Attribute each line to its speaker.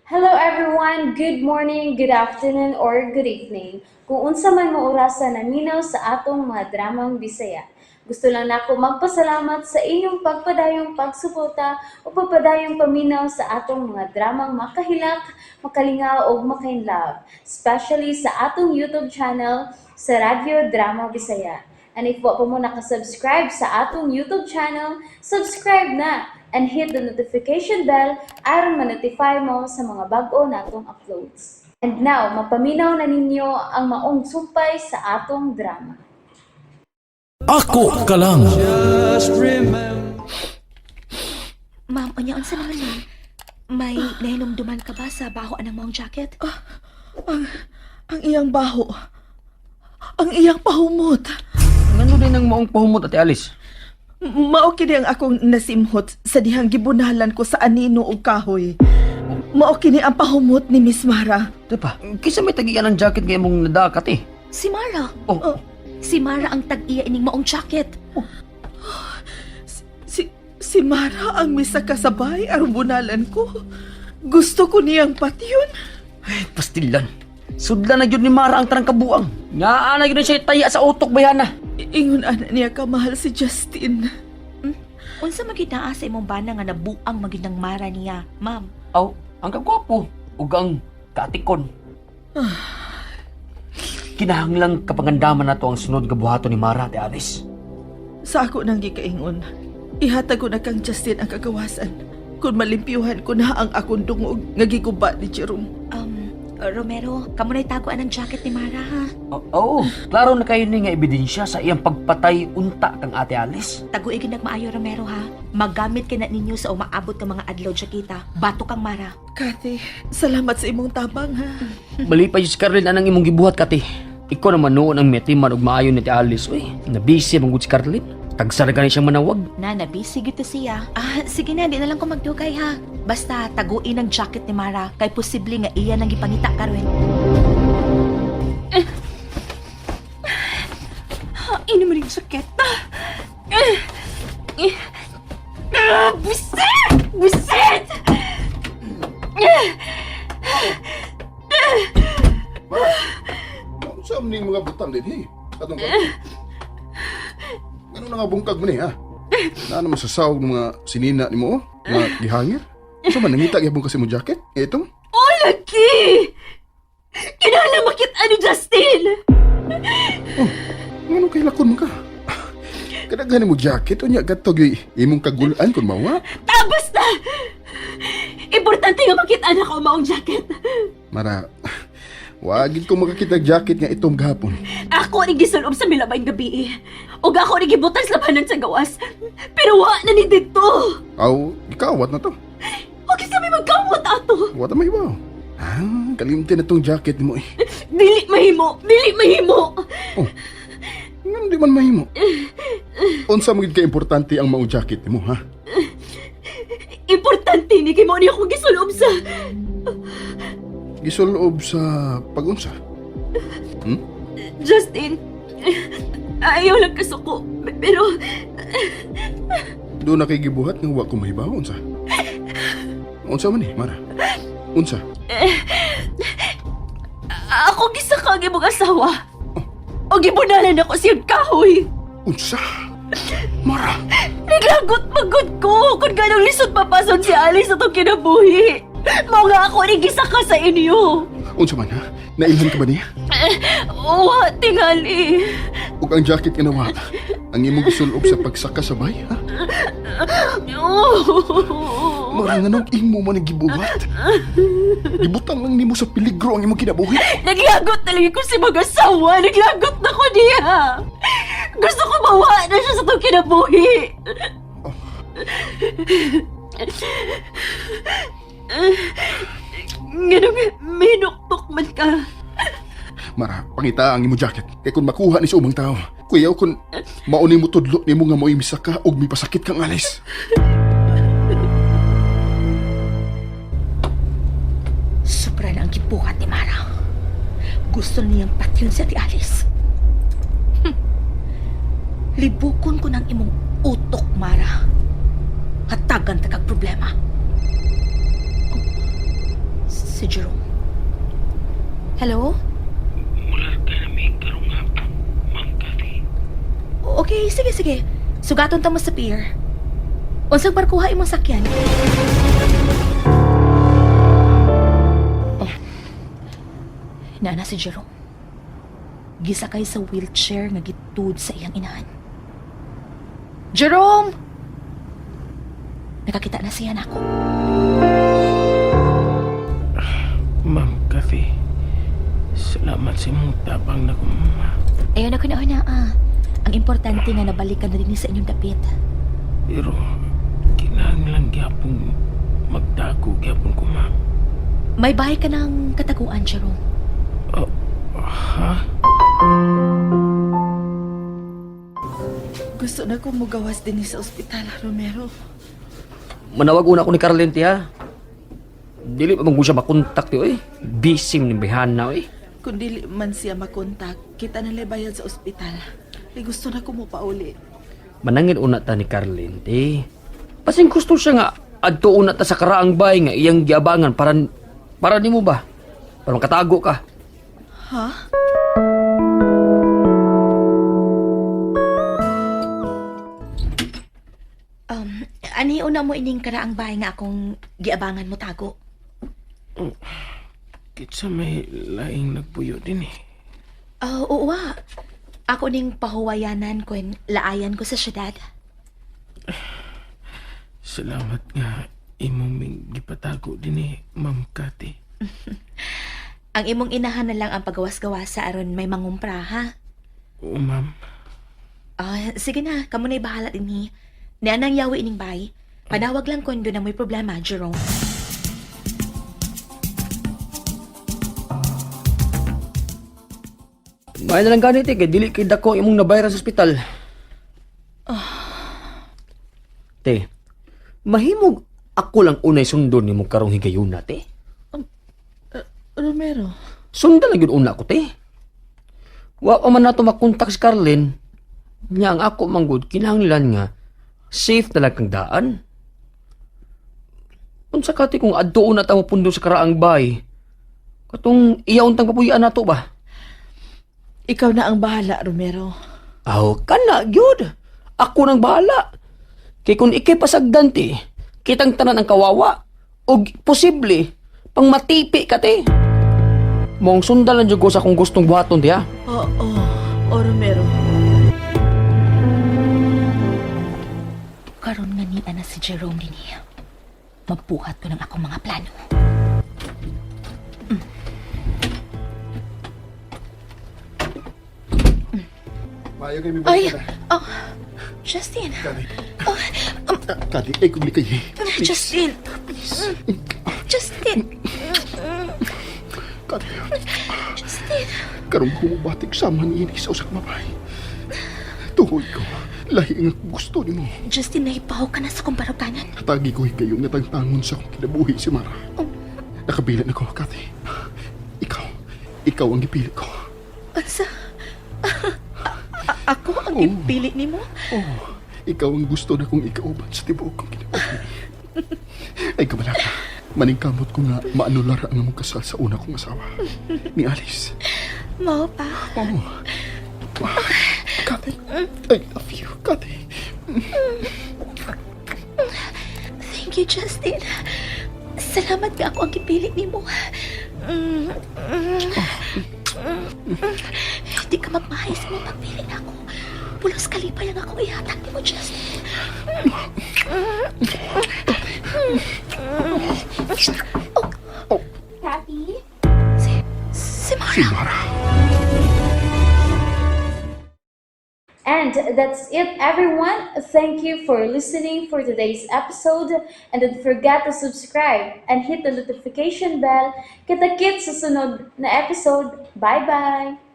Speaker 1: Hello everyone! Good morning, good afternoon, or good evening. Kung unsa man mo orasa naminaw sa atong mga dramang Bisaya. Gusto lang nako magpasalamat sa inyong pagpadayong pagsuporta o pagpadayong paminaw sa atong mga dramang makahilak, makalingaw ug makainlove, especially sa atong YouTube channel sa Radyo Drama Bisaya. And if wa pa mo nakasubscribe sa atong YouTube channel, subscribe na and hit the notification bell aron ma-notify mo sa mga bag-o natong uploads. And now, mapaminaw na ninyo ang maong sumpay sa atong drama.
Speaker 2: Ako ka lang.
Speaker 3: Ma'am, unya unsa naman, ma'am? May nahinumduman ka ba sa baho anang maong jacket?
Speaker 4: Ang iyang baho. Ang iyang pahumot.
Speaker 5: Ngano din ang maong pahumot, Ate Alice?
Speaker 4: Mao kini ang akong nasimhot sa dihang gibunalan ko sa anino ug kahoy. Mao kini ang pahumot ni Miss Mara.
Speaker 5: Diba? Kisa may tagian ng jacket nga imong nadakat eh.
Speaker 3: Si Mara.
Speaker 5: Oh,
Speaker 3: Si Mara ang tag-iya ining maong jacket.
Speaker 4: Si si Mara ang misa kasabay aron bunalan ko. Gusto ko niyang patyon.
Speaker 5: Ay, pastilan. Sudlan na yun ni Mara ang tarang kabuang. Nga na yun siya taya sa utok bayana.
Speaker 4: Ingon ana niya kamahal si Justin.
Speaker 3: Unsa magid naa sa imong bana nga nabuang magid ng Mara niya, ma'am?
Speaker 5: Aw, ang kagwapo. Ug ang katikon. Kinahanglang kapangandaman na to ang sunod nga buhaton ni Mara, Ate Alice.
Speaker 4: Sa ako nang gikaingon, ihatag ko na kang Justin ang kagawasan. Kung malimpyuhan ko na ang akong dungog nga giguba ni Jerome.
Speaker 3: Romero, kamo na'y taguan ang jacket ni Mara, ha?
Speaker 5: Oo, klaro na kayo ni nga ebidensya sa iyang pagpatay unta kang Ate Alice.
Speaker 3: Taguig gyud nagmaayo, Romero, ha? Magamit kay na ninyo sa umaabot nga mga adlaw jakita. Bato kang Mara.
Speaker 4: Kathy, salamat sa imong tabang ha.
Speaker 5: Malipay si Carlin anang imong gibuhat kati. Ikaw naman noon ang metiman og maayo ni Ate Alice. Uy, nabisi man gud si Carlin. Tagsara gani siyang manawag.
Speaker 3: Na, nabisi gyud to siya. Ah, sige na, di na lang ko magdugay, ha. Basta taguin ang jacket ni Mara kay posible nga iya nang gipangita karon.
Speaker 6: Ini mo rin jacket. Ah, buset! Buset!
Speaker 7: Unsa man ning mga butang din, hey? Atong ka. Ngano na nga bungkag mo ni, ha? Naa naman sa sawag ng mga sinina nimo, oh, nga gihangir. Unsa man nangita gyapon kasi mo jacket? Eh, itong?
Speaker 6: Oh, lagi! Kinahanglan makita ni Justin!
Speaker 7: Ngano kay lakon mo ka? Kadaghan mo jacket unya gadto gyud imong kagulan kun mawa.
Speaker 6: Tapos na! Importante nga makita na ko maong jacket.
Speaker 7: Mara, wagid ko makakita jacket nga itom gahapon.
Speaker 6: Ako ni gisulob sa milabay gabi. Ug ako ni gibutan sa labanan sa gawas. Pero wa na ni dito.
Speaker 7: Aw, gikawat na to.
Speaker 6: Huwag sabi magkamot ato.
Speaker 7: Wa ta mahibaw. Ah, kalimti na tong jacket nimo eh.
Speaker 6: Dili mahimo, dili mahimo.
Speaker 7: Ngano di man mahimo? Unsa man gid ka importante ang maong jacket nimo, ha?
Speaker 6: Importante ni kay mao ni akong gisulob sa
Speaker 7: Gisulob sa pagunsa.
Speaker 6: Justin. Ayaw lang kasuko. Pero
Speaker 7: Doon na kay gibuhat nga wa ko mahibaw unsa. Unsa man ni, Mara? Unsa?
Speaker 6: ako gisaka ang imong asawa. O gibunalan ako siyang kahoy.
Speaker 7: Unsa? Mara,
Speaker 6: Naglagot magod ko kung ganong lisod papason si Alice atong kinabuhi. Mao nga ako ni gisaka sa inyo.
Speaker 7: Unsa man ha? Nailhan ka ba niya?
Speaker 6: Wa tingali.
Speaker 7: Ug ang jacket nga nawa, ang imong gisulob sa pagsaka sa bay, ha?
Speaker 6: Oh.
Speaker 7: Mara nga nang imo man ang gibuhat. Gibutang lang nimo sa peligro ang imong kinabuhi.
Speaker 6: Naglagot talaga ko si mag-asawa. Naglagot na ko niya. Gusto ko mawa na siya sa itong kinabuhi. Ganun, may nuktok man ka.
Speaker 7: Mara, pangita ang imong jacket. Kay kung makuha ni sa ubang tao, kuyaw kung mauni mo tudlo nimo nga mo'y misaka ug mipasakit kang alis.
Speaker 3: Sobra na ang gibuhat ni Mara. Gusto niyang patyon si Ate Alice. Libukon ko ng imong utok, Mara. Hatagan ta kag problema. Oh, Si Jerome. Hello?
Speaker 8: Mularga na mi karong hapon, Ma'am Cathy.
Speaker 3: Okay, sige, sige. Sugaton ta mo sa pier. Unsang barkuha imong sakyan? Oh. Nana si Jerome. Gisakay sa wheelchair nga gitud sa iyang inahan. Jerome! Nakakita na siya nako.
Speaker 8: Ma'am Cathy, salamat sa imong tabang na kumama.
Speaker 3: Ayaw na ko na una, ah. Ang importante nga nabalikan na din sa inyong dapit.
Speaker 8: Pero kinahanglan gyapon magtago gyapon ko, ma'am.
Speaker 3: May bahay ka ng kataguan, Jerome.
Speaker 8: Oh, ha?
Speaker 4: Gusto na ko mugawas din sa ospital, Romero.
Speaker 5: Manawag una ko ni Carlin ti ha. Dili pa man ko siya makontak ti oy. Busy man ni bihana oy.
Speaker 4: Kung dili man siya makontak, kita na lang bayad sa ospital. Ay gusto na ko mo pauli.
Speaker 5: Manangin una ta ni Carlin ti. Pasing gusto siya nga adto una ta sa karaang bay nga iyang giabangan para para nimo ba? Para makatago ka.
Speaker 4: Ha?
Speaker 3: Ani una mo ining karaang bahay nga akong giabangan mo tago.
Speaker 8: Kitsa may laing nagpuyo din eh.
Speaker 3: Oh, oo ah. Ako ning pahuwayanan kun laayan ko sa syudad.
Speaker 8: Salamat nga imong ming gipatago din eh, Ma'am Cathy.
Speaker 3: Ang imong inahan na lang ang pagawas-gawasa aron may mangumpra, ha?
Speaker 8: Oo, ma'am.
Speaker 3: Ah, sige na, kamo na'y bahala dinhi. Nianang yawi ining bay. Panawag lang kun doon na may problema, Jerome.
Speaker 5: May na lang ganit eh, kay dili kay dako ang imong nabayaran sa ospital. Te, mahimog ako lang unay sundon nimo karong higayuna, te.
Speaker 4: Romero,
Speaker 5: Sundan lang yun una ko, te. Wa pa man nato makontak si Carlin. Nya ang ako manggod, kinahanglan nga, safe na lang kang daan. Unsa ka ti kung adto na ta mo pundo sa karaang bay? Katong iya untang papuy-an nato ba?
Speaker 4: ikaw na ang bahala, Romero.
Speaker 5: Aw, kana gyud. Ako nang bahala. Kay kung ikay pasagdan ti, kitang tanan ang kawawa. Og posible, pang matipi ka te. Mong sundan lang jud ko sa akong gustong buhaton ti ha.
Speaker 4: Oo, oo, oh, Romero.
Speaker 3: Karon nga ni ana si Jerome dinhi. Mabuhat ko ng akong mga plano.
Speaker 7: Maayo kay mi
Speaker 3: Ay, oh, Justin.
Speaker 7: Kati.
Speaker 3: Oh,
Speaker 7: Kati, ay kung likay.
Speaker 3: Justin. Justin.
Speaker 7: Kati,
Speaker 3: Justin.
Speaker 7: karong humubatik sama ni ini sa usa ka babae. Tuhoy ko, lahi nga gusto nimo.
Speaker 3: Justin, nahipaw ka na sa kong baruganan.
Speaker 7: Tagi ko higayon nga tangtangon sa akong kinabuhi si Mara. Nakabila na ko, Kati. Ikaw, ikaw ang gipili ko.
Speaker 3: Unsa? Ako ang gipili nimo?
Speaker 7: Oh, ikaw ang gusto na kong ikauban sa tibuok kong kinabuhi. Ay, kabalaka. Maningkamot ko nga maanular ang among kasal sa una kong asawa, ni Alice.
Speaker 3: Mao pa.
Speaker 7: Oh. Kati, I love you, Kati.
Speaker 3: Thank you, Justin. Salamat ka ako ang gipili nimo. Mm, mm, mm. Di ka magmahay sa mga pagpili na ako. Pulos kalipay ang ako ihatag nimo, Justin. Oh.
Speaker 1: Kathy?
Speaker 3: Si Mara.
Speaker 7: Si Mara.
Speaker 1: And that's it, everyone. Thank you for listening for today's episode. And don't forget to subscribe and hit the notification bell. Kita-kits sa sunod na episode. Bye-bye!